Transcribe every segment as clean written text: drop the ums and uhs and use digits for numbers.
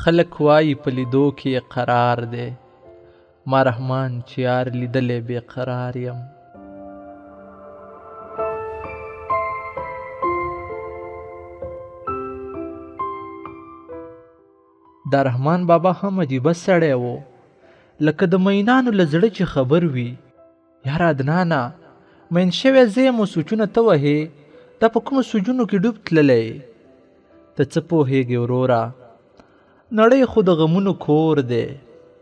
خلک وایي په لیدو کې یې قرار دی، ما رحمان چې یار لیدلی بې قرار یم. دا رحمان بابا هم عجیبه سړی و، لکه د مینانو له زړه چې خبر وي. یاره عدنانه، مین شوی زه یم او سوچونه ته وهې، دا په کومو سوچونو کې ډوب تللی یې؟ ته څه پوهېږې وروره، نړۍ خو د غمونو کور دی.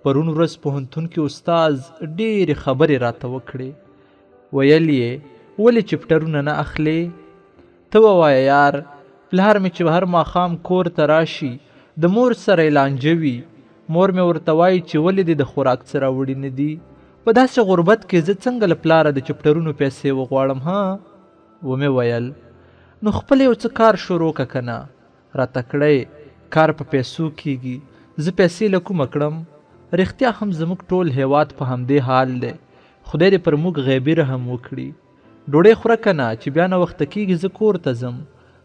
پرون ورځ پوهنتون کې استاد ډېرې خبرې راته وکړې، ویل یې ولې چپټرونه نه اخلې؟ ته ووایه یار، پلار مې چې هر ماښام کور ته راشي د مور سره یې لانجه وي. مور مې ورته وایي چې ولې دې د خوراک څه راوړي نه دي؟ په داسې غربت کې زه څنګه له پلاره د چپټرونو پیسې وغواړم؟ ها؟ ومې ویل نو خپل یو څه کار شروع که کنه. راته کړی کار په پیسو کیږي، زه پیسې له کومه کړم؟ رښتیا هم زموږ ټول هیواد په همدې حال دی، خدای دې پر موږ غیبي رحم وکړي. ډوډۍ خوره کنه چې بیا ناوخته کیږي، زه کور ته ځم.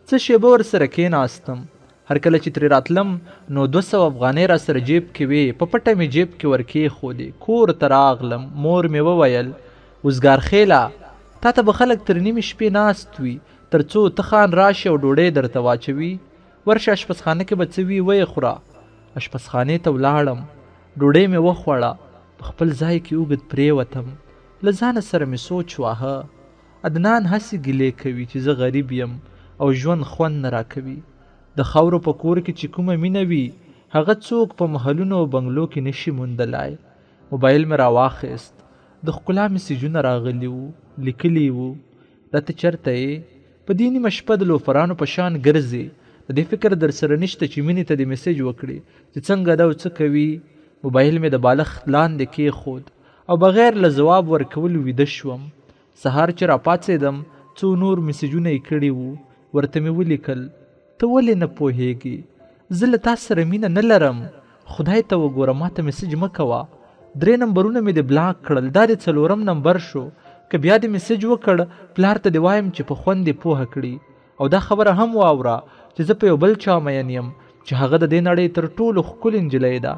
څه شېبه ورسره کېناستم. هر کله چې ترې راتلم نو 200 افغانۍ راسره جیب کې وې، په پټه مې جیب کې ورکېښودې. کور ته راغلم، مور مې وویل وزګارخېله، تا ته به خلک تر نیمې شپې ناست وي تر څو ته خان راشي او ډوډۍ درته واچوي. ورشه اشپزخانه کې به څه وي ویې خوره. اشپزخانې ته ولاړم، ډوډۍ مې وخوړه، په خپل ځای کې اوږد پرېوتم. له ځانه سره مې سوچ واهه، عدنان هسې ګیلې کوي چې زه غریب یم او ژوند خوند نه راکوي. د خاورو په کور کې چې کومه مینه وي هغه څوک په محلونو او بنګلو کې نشي موندلای. موبایل مې راواخیست، د ښکلا مسیجونه راغلي وو، لیکلي وو دا ته چرته یې؟ په دې نیمه شپه د لوفرانو په شان ګرځې، د دې فکر درسره نشته چې مینې ته دې مسیج وکړي چې څنګه ده او څه کوي. موبایل مې د بالښت لاندې کېښود او بغیر له ځواب ورکولو ویده شوم. سهار چې راپاڅېدم څو نور مسیجونه یې کړي وو، ورته مې ولیکل ته ولې نه پوهېږې، زه له تا سره مینه نه لرم، خدای ته وګوره ما ته مسیج مه کوه. 3 نمبرونه مې دې بلاک کړل، دا دې 4م نمبر شو، که بیا دې مسیج وکړ پلار ته دې وایم چې په خوند دې پوهه کړي. او دا خبره هم واوره چې زه په یو بل چا مین یم چې هغه د دې نړۍ تر ټولو ښکلې نجلۍ ده.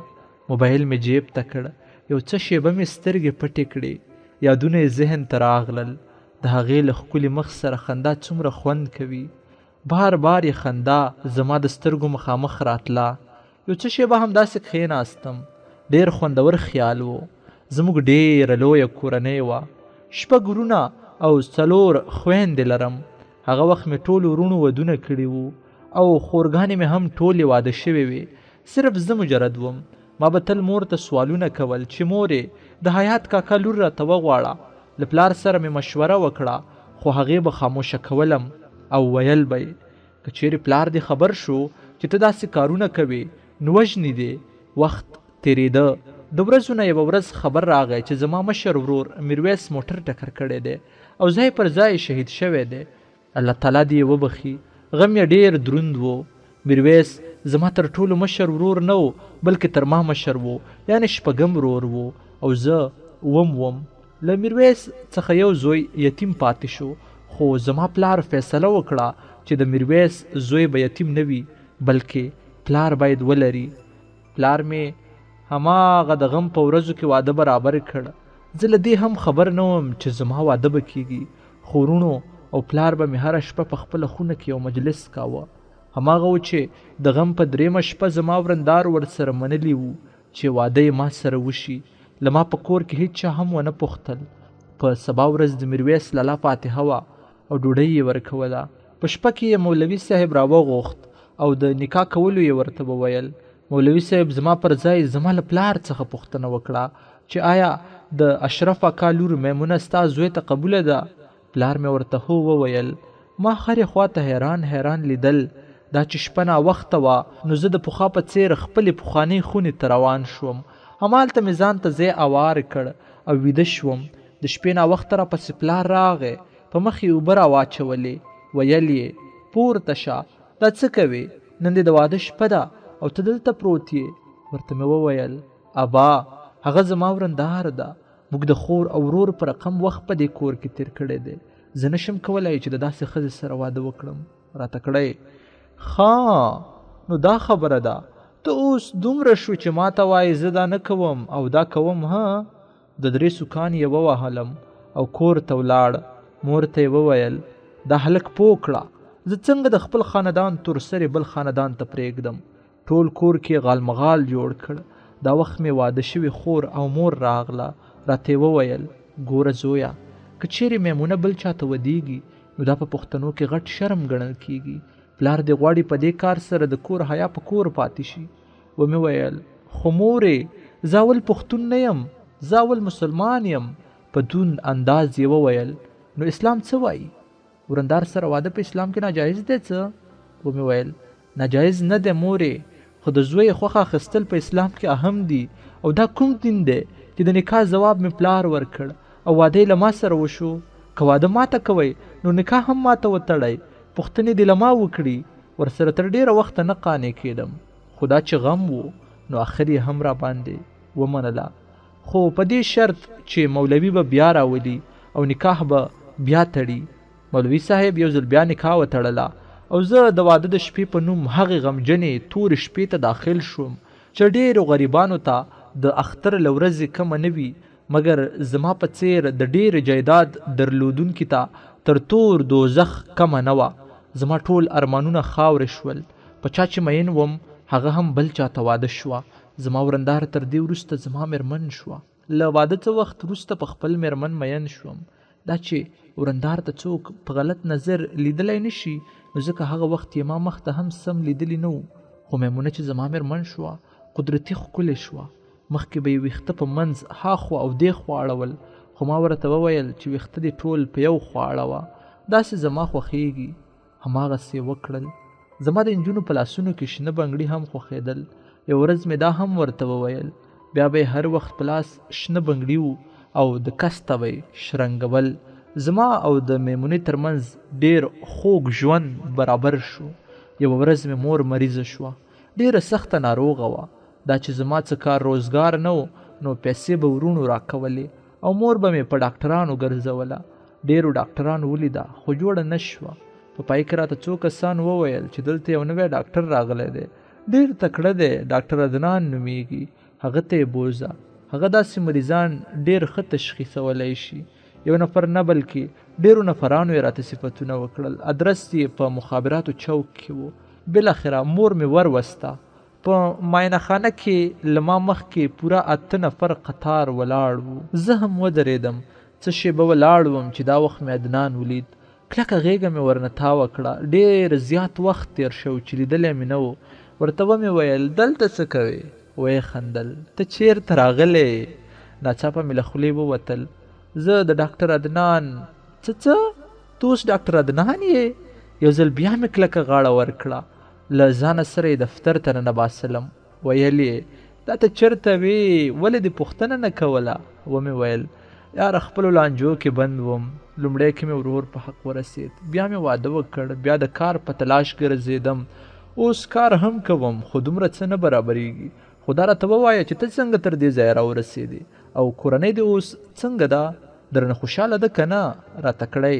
موبایل مې جیب ته کړ، یو څه شېبه مې سترګې پټې کړې، یادونه یې ذهن ته راغلل. د هغې له ښکلي مخ سره خندا څومره خوند کوي. بار بار یې خندا زما د سترګو مخامخ راتله. یو څه شېبه همداسې کښېناستم، ډېر خوندور خیال و. زموږ ډېره لویه کورنۍ وه، 6 وروڼه او 4 خویندې لرم. هغه وخت مې ټولو وروڼو ودونه کړي وو او خورګانې مې هم ټولې واده شوې وې، صرف زه مجرد وم. ما به تل مور ته سوالونه کول چې مورې د حیات کاکا لور راته وغواړه. له پلار سره مې مشوره وکړه، خو هغې به خاموشه کولم او ویل به یې که چیرې پلار دې خبر شو چې ته داسې کارونه کوې نو وژني دې. وخت تېرېده، د ورځو نه یوه ورځ خبر راغی چې زما مشر ورور میرویس موټر ټکر کړی دی او ځای پر ځای شهید شوی دی. الله تعالی دې یې وبخښي، غم یې ډېر دروند و. میرویس زما تر ټولو مشر ورور نه و، بلکې تر ما مشر و، یعنې 6م ورور و او زه 7 وم. له میرویس څخه یو زوی یتیم پاتې شو، خو زما پلار فیصله وکړه چې د میرویس زوی به یتیم نه وي، بلکې پلار باید ولري. پلار مې هماغه د غم په ورځو کې واده برابر کړ. زه له دې هم خبر نه وم چې زما واده به کیږي، خو وروڼو او پلار به مې هره شپه په خپله خونه کې یو مجلس کاوه. هماغه و چې د غم په 3مه شپه زما ورندار ورسره منلي وو چې واده یې ما سره وشي. له ما په کور کې هیچا هم ونه پوښتل. په سبا ورځ د میرویس لالا فاتحه وه او ډوډۍ یې ورکوله. په شپه کې یې مولوي صاحب راوغوښت او د نکاح کولو یې ورته وویل. مولوي صاحب زما پر ځای زما له پلار څخه پوښتنه وکړه چې آیا د اشرف اکا لور میمونه ستا زوی ته قبوله ده؟ پلار مې ورته هو وویل. ما هرې خوا ته حیران حیران لیدل. دا چې شپه ناوخته وه نو زه د پخوا په څېر خپلې پخوانۍ خونې ته روان شوم. همالته مې ځان ته ځای اوار کړ او ویده شوم. د شپې ناوخته راپسې پلار راغی، په مخ یې اوبه راواچولې، ویل یې پورته شه، دا څه کوې؟ نن دې د واده شپه ده او ته دلته پروت یې. ورته مې وویل ابا هغه زما ورندار ده، موږ د خور او ورور په رقم وخت په دې کور کې تېر کړی دی، زه نشم کولای چې د داسې ښځې سره واده وکړم. راته کړی ښه نو دا خبره ده، ته اوس دومره شو چې ماته وایې زه دا نه کوم او دا کوم ها؟ د درې سوکان یې ووهلم او کور ته ولاړ. مور ته یې وویل، دا هلک پوه کړه، زه څنګه د خپل خاندان تورسرې بل خاندان ته پرېږدم؟ ټول کور کې غالمغال جوړ کړ. دا وخت مې واده شوې خور او مور راغله، راته یې وویل، ګوره زویه، که چیرې میمونه بل چاته ودیږي نو دا په پښتنو کې غټ شرم ګڼل کیږي. پلار دې غواړي په دې کار سره د کور حیا په کور پاتې شي. ومې ویل، خو مورې، زه اول پښتون نه یم، زه اول مسلمان یم. په توند انداز یې وویل، نو اسلام څه وایي؟ ورندار سره واده په اسلام کې ناجایز دی څه؟ ومې ویل، ناجایز نه دی مورې، خو د زوی خوښه اخیستل په اسلام کې اهم دي. او دا کوم دین دی چې د نکاح ځواب مې پلار ورکړ او واده یې له ما سره وشو؟ که واده ماته کوئ نو نکاح هم ماته وتړئ، پوښتنې دې له ما وکړي. ورسره تر ډېره وخته نه قانع کېدم، خو دا چې غم و نو اخر یې هم راباندې ومنله، خو په دې شرط چې مولوي به بیا راولي او نکاح به بیا تړي. مولوي صاحب یو ځل بیا نکاح وتړله او زه د واده د شپې په نوم هغې غمجنې تورې شپې ته داخل شوم چې ډېرو غریبانو ته د اختر له ورځې کمه نه وي، مګر زما په څېر د ډېر جایداد درلودونکي ته تر تور دوزخ کمه نه وه. زما ټول ارمانونه خاورې شول. په چا چې مین وم هغه هم بل چا ته واده شوه. زما ورندار تر دې وروسته زما مېرمن شوه. له واده څه وخت وروسته په خپل مېرمن مین شوم. دا چې ورندار ته څوک په غلط نظر لیدلی نه شي نو ځکه هغه وخت یې ما مخته هم سم لیدلی نه و. خو میمونه چې زما مېرمن شوه قدرتي ښکلې شوه. مخکې به یې ویښته په منځ ها خوا او دې خوا اړول، خو ما ورته وویل چې ویښته دې ټول په یو خوا اړوه، داسې زما خوښېږي. هماغسې یې وکړل. زما د نجونو په لاسونو کې شنه بنګړي هم خوښېدل. یوه ورځ مې دا هم ورته وویل. بیا به یې هر وخت په لاس شنه بنګړي وو او د کسته به یې شرنګول. زما او د میمونې ترمنځ ډېر خوږ ژوند برابر شو. یوه ورځ مې مور مریضه شوه، ډېره سخته ناروغه وه. دا چې زما څه کار روزګار نه و نو پیسې به وروڼو راکولې او مور به مې په ډاکټرانو ګرځوله. ډېرو ډاکټرانو ولیده خو جوړه نه شوه. په پای کې راته څو کسان وویل چې دلته یو نوی ډاکټر راغلی دی، ډېر تکړه دی، ډاکټر عدنان نومیږي، هغه ته یې بوځه. هغه داسې مریضان ډېر ښه تشخیصولی شي. یو نفر نه بلکې ډېرو نفرانو یې راته صفتونه وکړل. ادرس یې په مخابراتو چوک کې و. بالاخره مور مې وروسته. په معاینه خانه کې له ما مخکې پوره 8 نفر قطار ولاړ وو. زه هم ودرېدم. څه شېبه ولاړ وم چې دا وخت مې عدنان ولید. کلکه غېږه مې ورنه تاوه کړه. ډېر زیات وخت تېر شو چې لیدلی مې نه و. ورته ومې ویل، دلته څه کوې؟ ویې خندل، ته چېرته راغلی یې؟ ناڅاپه مې له خولې ووتل، زه د ډاکټر عدنان. څه څه؟ ته اوس ډاکټر عدنان یې؟ یو ځل بیا مې کلکه غاړه ورکړه. له ځانه سره یې دفتر ته ننباسلم. ویل یې، دا ته چېرته وې؟ ولې دې پوښتنه نه کوله؟ ومې ویل، یاره خپلو لانجو کې بند وم. لومړی کې مې ورور په حق ورسېد، بیا مې واده وکړ، بیا د کار په تلاش ګرځېدم. اوس کار هم کوم خو دومره څه نه برابرېږي. خو دا راته ووایه چې ته څنګه تر دې ځایه راورسېدې او کورنۍ دې اوس څنګه ده؟ درنه خوشحاله ده که نه؟ راته کړی.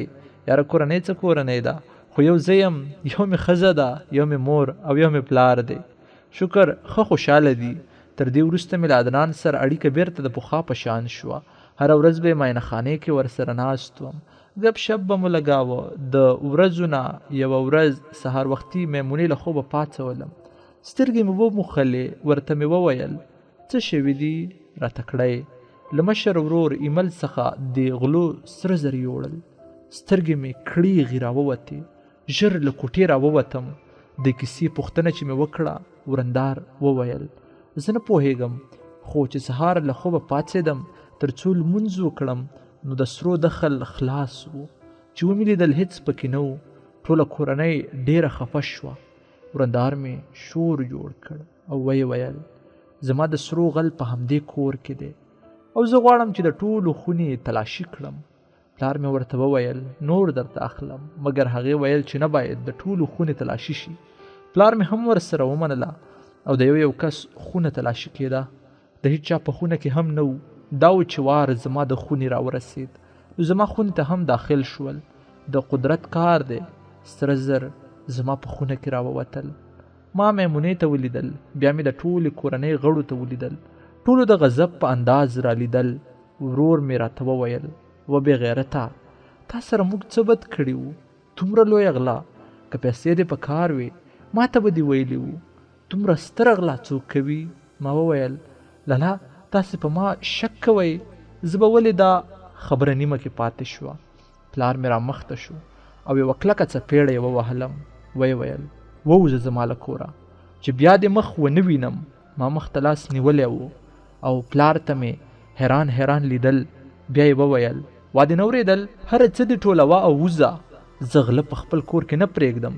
یاره کورنۍ څه کورنۍ ده، خو یو زه یم، یو مې ښځه ده، یو مې مور او یو مې پلار دی. شکر ښه خوشحاله دي. تر دې وروسته مې له عدنان سره اړیکه بیرته د پخوا په شان شوه. هره ورځ به یې معاینه خانې کې ورسره ناست وم. ګپ شپ به مو لګاوه. د ورځو نه یوه ورځ سهار وختي میمونې له خوبه پاڅولم. سترګې مې وموښلې. ورته مې وویل، څه شوي دي؟ راته کړی. له مشر ورور ایمل څخه د غلو سره زر یوړل. سترګې مې کړېغې راووتې. ژر له کوټې راووتم. د کیسې پوښتنه چې مې وکړه، ورندار وویل، زه نه پوهېږم، خو چې سهار له خوبه پاڅېدم تر څو لمونځ وکړم نو د سرو دخل خلاص و. چې ومې لیدل هېڅ پکې نه و. ټوله کورنۍ ډېره خفه شوه. ورندار مې شور جوړ کړ او ویې ویل، زما د سرو غل په همدې کور کې دی او زه غواړم چې د ټولو خونې تلاشي کړم. پلار مې ورته وویل، نور درته اخلم، مګر هغې ویل چې نه باید د ټولو خونې تلاشي شي. پلار مې هم ورسره ومنله او د یو یو کس خونه تلاشي کېده. د هیچا په خونه کې هم نه و. دا و چې وار زما د خونې راورسېد نو زما خونې ته هم داخل شول. د قدرت کار دی، سره زر زما په خونه کې راووتل. ما میمونې ته ولیدل، بیا مې د ټولې کورنۍ غړو ته ولیدل. ټولو د غضب په انداز را لیدل. ورور مې راته وویل، و بې غیرته، تا سره موږ څه بد کړي وو؟ دومره لویه غلا، که پیسې دې په کار وې ما ته به دې ویلي وو. دومره ستره غلا څوک کوي؟ ما وویل، لالا تاسې په ما شک کوئ، زه به ولې دا خبره نیمه کې پاتې شوه. پلار مې رامخته شو او یوه کلکه څپېړه یې ووهلم. ویې ویل، ووځه زما له کوره چې بیا دې مخ ونه وینم. ما مخ ته لاس نیولی و او پلار ته مې حیران حیران لیدل. بیا یې وویل، وا دې نه اورېدل؟ هره څه دې ټولوه او وځه، زه غله په خپل کور کې نه پرېږدم.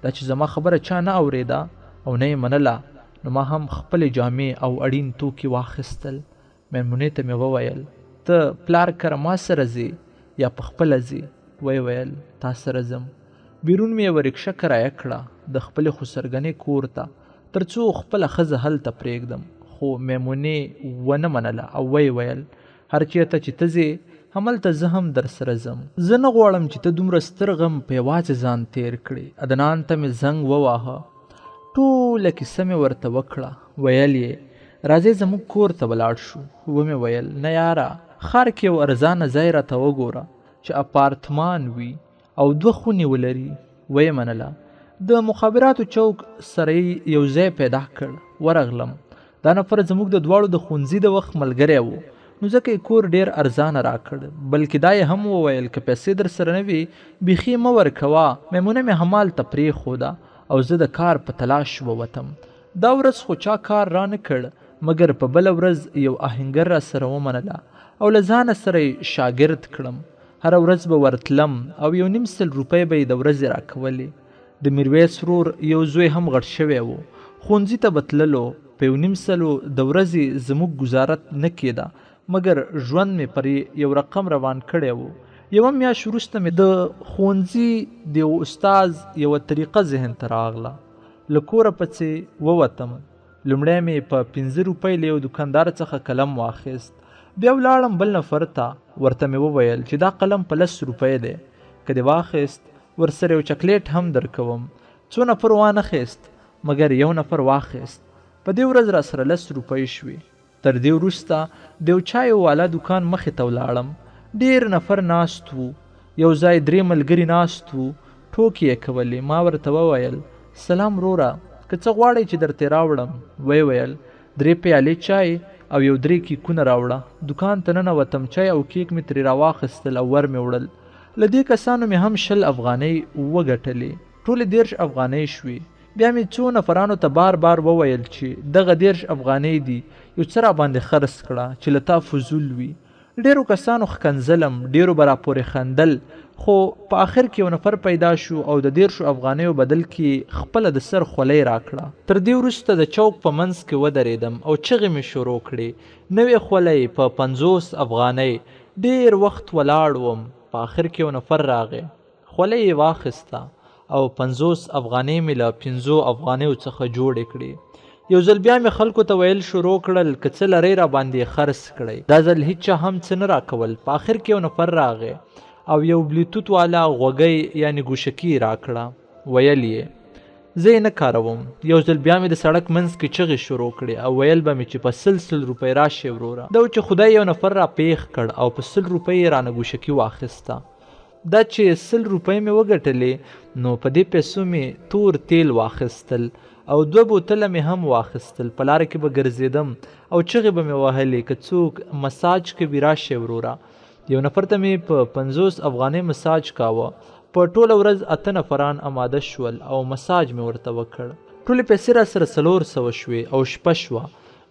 دا چې زما خبره چا نه اورېده او نه یې منله، نو ما هم خپلې جامې او اړین توکي واخیستل. میمونې ته مې وویل، ته پلار کره ما سره ځې یا په خپله ځې؟ ویې ویل، تا سره ځم. بیرون مې یوه ریکشه کرایه کړه د خپلې خسرګنۍ کور ته، تر څو خپله ښځه هلته پرېږدم. خو میمونې ونه منله او ویې ویل، هر چېرته چې ته ځې هملته زه هم درسره ځم. زه نه غواړم چې ته دومره ستر غم په یوازې ځان تېر کړې. عدنان ته مې زنګ وواهه، ټوله کیسه مې ورته وکړه. ویل یې، راځئ زموږ کور ته ولاړ شو. ومې ویل، نه یاره، ښار کې یو ارزانه ځای راته وګوره چې اپارتمان وي او دوه خونې ولري. ویې منله. د مخابراتو چوک سره یې یو ځای پیدا کړ. ورغلم. دا نفر زموږ د دواړو د ښوونځي د وخت ملګری و، نو ځکه یې کور ډېر ارزانه راکړ. بلکې دا یې هم وویل، که پیسې در سره نه وي بیخي مه ورکوه. میمونه مې همالته پرېښوده او زه د کار په تلاش ووتم. دا ورځ خو چا کار را نه کړ، مګر په بله ورځ یو آهنګر را سره ومنله او له ځانه سره یې شاګرد کړم. هره ورځ به ورتلم او یو نیم سل روپۍ به یې د ورځې راکولې. د میرویس ورور یو زوی هم غټ شوی و، ښوونځي ته به تللو. په یو نیم سلو د ورځې زموږ ګزارت نه کېده، مګر ژوند مې پر یو رقم روان کړی و. یوه میاشت وروسته مې د ښوونځي د یو استاد یوه طریقه ذهن ته راغله. له کوره پسې ووتم. لومړی مې په 5 روپۍ له یو دوکاندار څخه قلم واخیست. بیا ولاړم بل نفر ته، ورته مې وویل چې دا قلم په 10 روپۍ دی، که دې واخیست ورسره یو چکلیټ هم درکوم. څو نفر وانه خیست، مګر یو نفر واخیست. په دې ورځ را سره 10 روپۍ شوې. تر دې وروسته د یو چایو والا دوکان مخې ته ولاړم. ډېر نفر ناست وو. یو ځای 3 ملګري ناست وو، ټوکې یې کولې. ما ورته وویل، سلام وروره، که څه غواړئ چې درته راوړم؟ ویې ویل، 3 پیالې چای او یو 3 کیکونه راوړه. دوکان ته ننوتم، چای او کیک مې ترې راواخیستل او ور مې وړل. له دې کسانو مې هم 20 افغانۍ وګټلې، ټولې 30 افغانۍ شوې. بیا مې څو نفرانو ته بار بار وویل چې دغه 30 افغانۍ دي، یو څه راباندې خرڅ کړه چې له تا فضول وي. ډېرو کسانو ښکنځلم، ډېرو به راپورې خندل، خو په آخر کې یو نفر پیدا شو او د 30 افغانیو بدل کې خپله د سر خولۍ راکړه. تر دې وروسته د چوک په منځ کې ودرېدم او چغې مې شروع کړې، نوې خولۍ په 50 افغانۍ. ډېر وخت ولاړ وم. په آخر کې یو نفر راغی، خولۍ یې واخیسته او 50 افغانۍ مې له 5 افغانیو څخه جوړې کړې. یو ځل بیا مې خلکو ته ویل شروع کړل، که څه لرئ را باندې خرڅ کړئ. دا ځل هیچا هم څه نه راکول. په آخر کې یو نفر راغی او یو بلوتوت والا غوږۍ یعنې ګوشکي یې راکړه. ویل یې، زه یې نه کاروم. یو ځل بیا مې د سړک منځ کې چغې شروع کړې او ویل به مې چې په 100 روپۍ راشې وروره. دا و چې خدای یو نفر را پېښ کړ او په 100 روپۍ یې رانه ګوشکي واخیسته. دا چې 100 روپۍ مې وګټلې، نو په دې پیسو مې تور تیل واخیستل او 2 بوتله مې هم واخیستل. په لاره کې به ګرځېدم او چغې به مې وهلې، که څوک مساج کوي راشې وروره. یو نفر ته مې په 50 افغانۍ مساج کاوه. په ټوله ورځ 8 نفران اماده شول او مساج مې ورته وکړ. ټولې پیسې را سره 400 شوې او شپه شوه.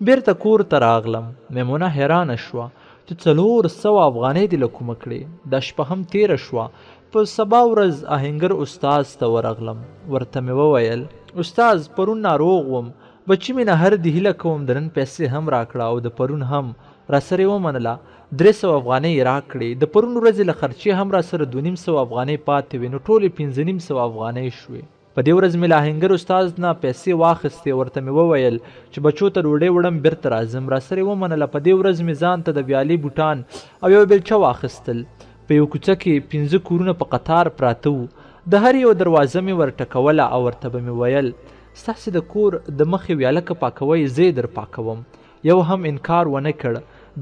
بیرته کور ته راغلم. میمونه حیرانه شوه چې 400 افغانۍ دې له کومه کړې. دا شپه هم تېره شوه. په سبا ورځ آهنګر استاد ته ورغلم. ورته مې وویل، استاد پرون ناروغ وم، بچی مې نهر دي، هیله کوم د نن پیسې هم راکړه او د پرون هم. را سره یې ومنله، 300 افغانۍ یې راکړې. د پرون ورځې له خرچې هم را سره 250 افغانۍ پاتې وې، نو ټولې 550 افغانۍ شوې. په دې ورځ مې له آهنګر استاد نه پیسې واخیستې. ورته مې وویل چې بچو ته ډوډۍ وړم، بیرته راځم. را سره یې ومنله. په دې ورځ مې ځان ته د ویالې بوټان او یوه بیلچه واخیستل. په یو کوڅه کې 5 کورونه په قطار پراته وو. د هر یو دروازه مې ورټکوله او ورته به مې ویل، ستاسې د کور د مخې ویاله که پاکوئ، زه یې در پاکوم. یو هم انکار ونه کړ.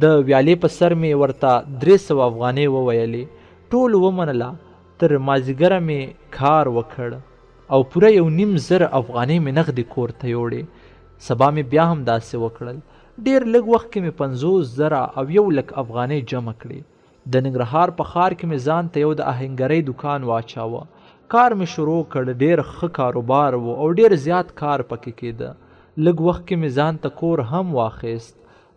د ویالې په سر مې ورته 300 افغانۍ وویلې. ټولو ومنله. تر مازیګره مې کار وکړ او پوره 1500 افغانۍ مې نغدې کور ته یوړې. سبا مې بیا هم داسې وکړل. ډېر لږ وخت کې مې 50,000 او 1 لک افغانۍ جمع کړې. د ننګرهار په ښار کې مې ځان ته یو د آهنګرۍ دوکان واچاوه. کار مې شروع کړ. ډېر ښه کاروبار و او ډېر زیات کار پکې کېده. لږ وخت کې مې ځان ته کور هم واخیست.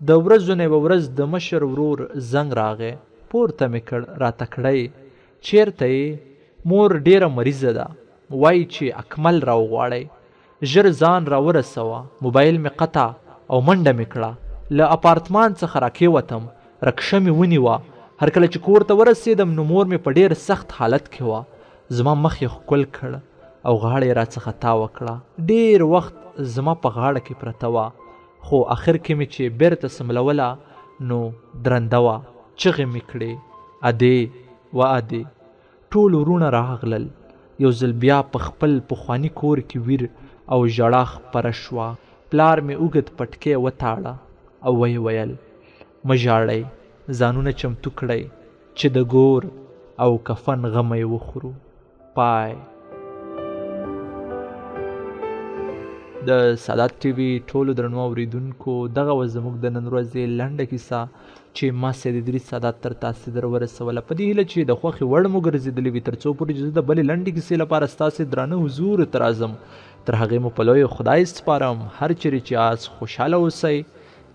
د ورځو نه یوه ورځ د مشر ورور زنګ راغی. پورته مې کړ، راته کړی: چېرته یې؟ مور ډېره مریضه ده، وایي چې اکمل راوغواړی. ژر ځان راورسوه. موبایل مې قطع او منډه مې کړه. له اپارتمان څخه راکېوتم. رکشه مې ونیوه. هر کله چې کور ته ورسېدم نو مور مې په ډېر سخت حالت کې وه. زما مخ یې ښکل کړ او غاړه یې راڅخه تاوه کړه. ډېر وخت زما په غاړه کې پرته وه، خو اخر کې مې چې بېرته سملوله نو درنده وه. چغې مې کړې: ادې و ادې! ټول وروڼه راغلل. یو ځل بیا په خپل پخواني کور کې ویر او ژړا خپره شوه. پلار مې اوږد پټکی وتاړه او ویې ویل: مه ژاړئ، ځانونه چمتو کړئ چې د ګور او کفن غمی وخورو. پای. د سادات ټي وي ټولو درنو اوریدونکو، دغه وه زموږ د نن ورځې لنډه کیسه چې ما سید ادریس سادات تر تاسې در ورسوله، په دې هیله چې د خوښې وړ مو ګرځېدلې وي. تر څو پورې چې زه د بلې لنډې کیسې لپاره ستاسې درانه حضور ته راځم، تر هغې مو په لوی خدای سپارم. هر چېرې چې یاست، خوشحاله اوسئ.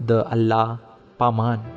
د الله پامان.